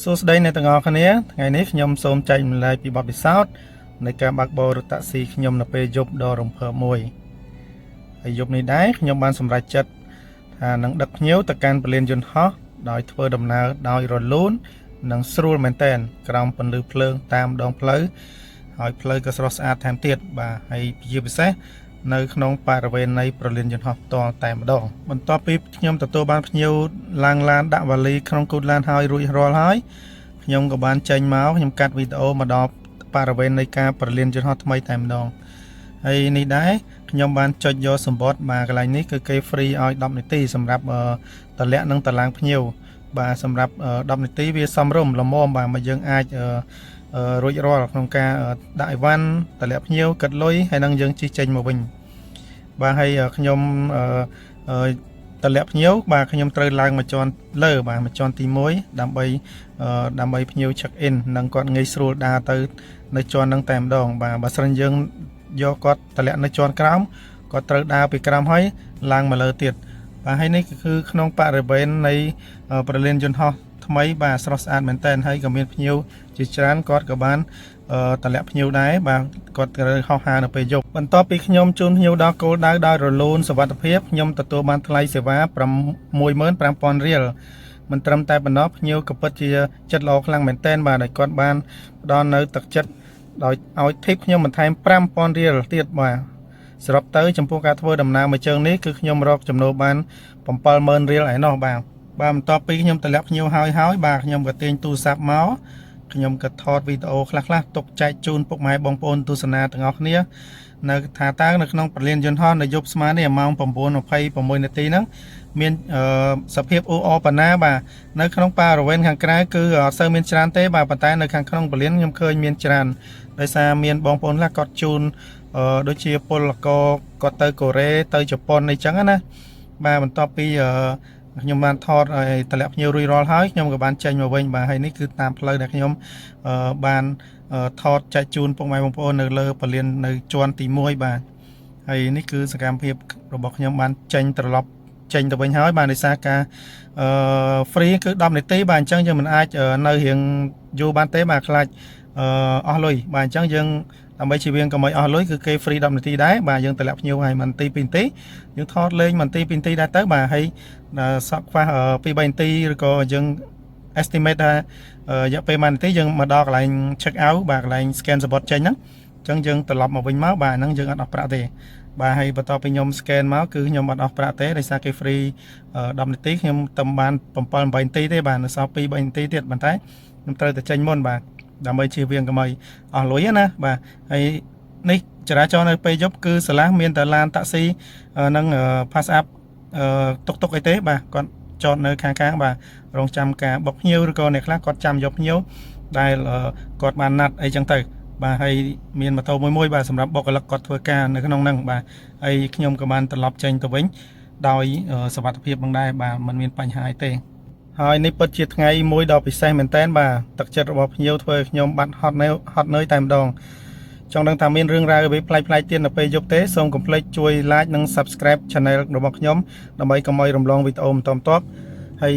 សួស្តីអ្នកទាំងអស់គ្នាថ្ងៃនេះខ្ញុំសូមចែករំលែកពីបទពិសោធន៍នៃការបើកបររថតាក់ស៊ីខ្ញុំនៅពេលយប់ដ៏រំភើបមួយហើយយប់នេះដែរខ្ញុំបានសម្រេចចិត្តថានឹងដឹកភ្ញៀវទៅកាន់ព្រលានយន្តហោះដោយធ្វើដំណើរដោយរលូននិងស្រួលមែនទែនក្រោមពន្លឺភ្លើងតាមដងផ្លូវហើយផ្លូវក៏ស្រស់ស្អាតថែមទៀតបាទហើយជាពិសេសនៅក្នុងបរិវេណនៃព្រលានយន្តហោះផ្ទាល់តែម្ដងបន្ទាប់ពីខ្ញុំទទួលបានភ្ញៀវឡើងឡានដាក់វ៉ាលីក្នុងគូទឡានហើយរួចរាល់ហើយ ខ្ញុំក៏បានចេញមកខ្ញុំកាត់វីដេអូមកដល់បរិវេណនៃការព្រលានយន្តហោះថ្មីតែម្ដងហើយនេះដែរខ្ញុំបានចុចយកសំបុត្របាទកន្លែងនេះគឺគេ free ឲ្យ10នាទីសម្រាប់តម្លាក់និងតឡើងភ្ញៀវបាទសម្រាប់10នាទីវាសមរម្យល្មមបាទមកយើងអាចរួចរាល់ក្នុងការដាក់អីវ៉ាន់តម្លាក់ភ្ញៀវគិតលុយហើយនឹងយើងជិះចេញមកវិញបាទហើយខ្ញុំអឺតម្លាក់ភ្ញៀវបាទខ្ញុំត្រូវឡើងមកជាន់លើបាទមកជាន់ទី1ដើម្បី ដើម្បីភ្ញៀវ check in និងគាត់ងាយស្រួលដើរទៅនៅជាន់នឹងតែម្ដងបាទបើសិនយើងយកគាត់តម្លាក់នៅជាន់ក្រោមគាត់ត្រូវដើរពីក្រោមហើយឡើងមកលើទៀតបាទហើយនេះគឺក្នុងបរិវេណនៃព្រលានយន្តហោះថ្មីបាទស្រស់ស្អាតមែនតើហើយក៏មានភ្ញៀវជាច្រើនគាត់ក៏បានតម្លាក់ភ្ញៀវដែរបាទគាត់ត្រូវហោះហើរនៅពេលយប់បន្ទាប់ពីខ្ញុំជូនភ្ញៀវដល់គោលដៅដោយរលូនសុវត្ថិភាពខ្ញុំទទួលបានថ្លៃសេវា65000រៀល មិនត្រឹមតែប៉ុណ្ណោះភ្ញៀវក៏ពិតជាចិត្តល្អខ្លាំងមែនទែនបាទដែលគាត់បានផ្ដល់នៅទឹកចិត្តដោយឲ្យ tip ខ្ញុំបន្ថែម5000រៀលទៀតបាទសរុបទៅចំពោះការធ្វើដំណើរមួយជើងនេះគឺខ្ញុំរកចំណូលបាន70000រៀលឯណោះបាទបាទបន្ទាប់ពីខ្ញុំតម្លាក់ភ្ញៀវហើយហើយបាទខ្ញុំក៏ទាញទូរស័ព្ទមកខ្ញុំក៏ថតវីដេអូខ្លះៗទុកចែកជូនពុកម៉ែបងប្អូនទស្សនាទាំងអស់គ្នានៅថាតើនៅក្នុងព្រលានយន្តហោះនៅយប់ស្មើនេះម៉ោង9:26នាទីហ្នឹង មានសភាពអ៊ូអរប៉ុណ្ណាបាទនៅក្នុងបរិវេណខាងក្រៅគឺអត់សូវមានច្រើនទេបាទប៉ុន្តែនៅខាងក្នុងព្រលានខ្ញុំឃើញមានច្រើនដោយសារមានបងប្អូនខ្លះគាត់ជូនដូចជាពលករគាត់ទៅកូរ៉េទៅជប៉ុនអីចឹងណាបាទបន្ទាប់ពីខ្ញុំបានថតឲ្យតម្លាក់ភ្ញៀវរួចរាល់ហើយខ្ញុំក៏បានចេញមកវិញបាទហើយនេះគឺតាមផ្លូវដែលខ្ញុំបានថតចែកជូនពុកម៉ែបងប្អូននៅលើព្រលាននៅជាន់ទី1បាទហើយនេះគឺសកម្មភាពរបស់ខ្ញុំបានចេញត្រឡប់ ចេញទៅវិញហើយបាទដោយសារការអឺ free គឺ10នាទីបាទអញ្ចឹងយើងមិនអាចនៅរៀងយូរបានទេបាទខ្លាចអឺអស់លុយបាទអញ្ចឹងយើងដើម្បីជៀសវាងកុំឲ្យអស់លុយគឺគេ free 10នាទីដែរបាទយើងតម្លាក់ភ្ញៀវឲ្យ1នាទី2នាទីយើងថតលេង1នាទី2នាទីដែរទៅបាទហើយសក់ខ្វះ2 3នាទីឬក៏យើង estimate ថារយៈពេល1នាទីយើងមកដល់កន្លែង check out បាទកន្លែង scan សំបុត្រចេញហ្នឹងអញ្ចឹងយើងត្រឡប់មកវិញមកបាទហ្នឹងយើងអត់អស់ប្រាក់ទេបាទហើយបន្ទាប់ពីខ្ញុំ scan មកគឺខ្ញុំអត់អស់ប្រាក់ទេដោយសារគេ free 10នាទីខ្ញុំតែបាន7 8នាទីទេបាទនៅសល់2 3នាទីទៀតប៉ុន្តែខ្ញុំត្រូវតែចេញមុនបាទដើម្បីជៀសវាងកុំឲ្យអស់លុយណាបាទហើយនេះចរាចរណ៍នៅពេលយប់គឺសាលាមានតែឡានតាក់ស៊ីនិង pass up តុកតុកអីទេបាទគាត់ចតនៅខាងខាងបាទរងចាំការបុកភ្ញៀវឬក៏អ្នកខ្លះគាត់ចាំយកភ្ញៀវដែលគាត់បានណាត់អីចឹងទៅបាទហើយមានម៉ូតូមួយមួយបាទសម្រាប់បុគ្គលិកគាត់ធ្វើការនៅក្នុងហ្នឹងបាទហើយខ្ញុំក៏បានត្រឡប់ចេញទៅវិញដោយសុវត្ថិភាពផងដែរបាទมันមានបញ្ហាអីទេហើយនេះពិតជាថ្ងៃមួយដ៏ពិសេសមែនទែនបាទទឹកចិត្តរបស់ភ្ញៀវធ្វើឲ្យខ្ញុំបាត់ហត់នឿយហត់នឿយតែម្ដងចង់ដឹងថាមានរឿងរ៉ាវអ្វីប្លែកៗទៀតនៅពេលយប់ទេសូមកុំភ្លេចជួយ like និង Subscribe Channel របស់ខ្ញុំដើម្បីកុំឲ្យរំលងវីដេអូបន្តបន្ទាប់ហើយ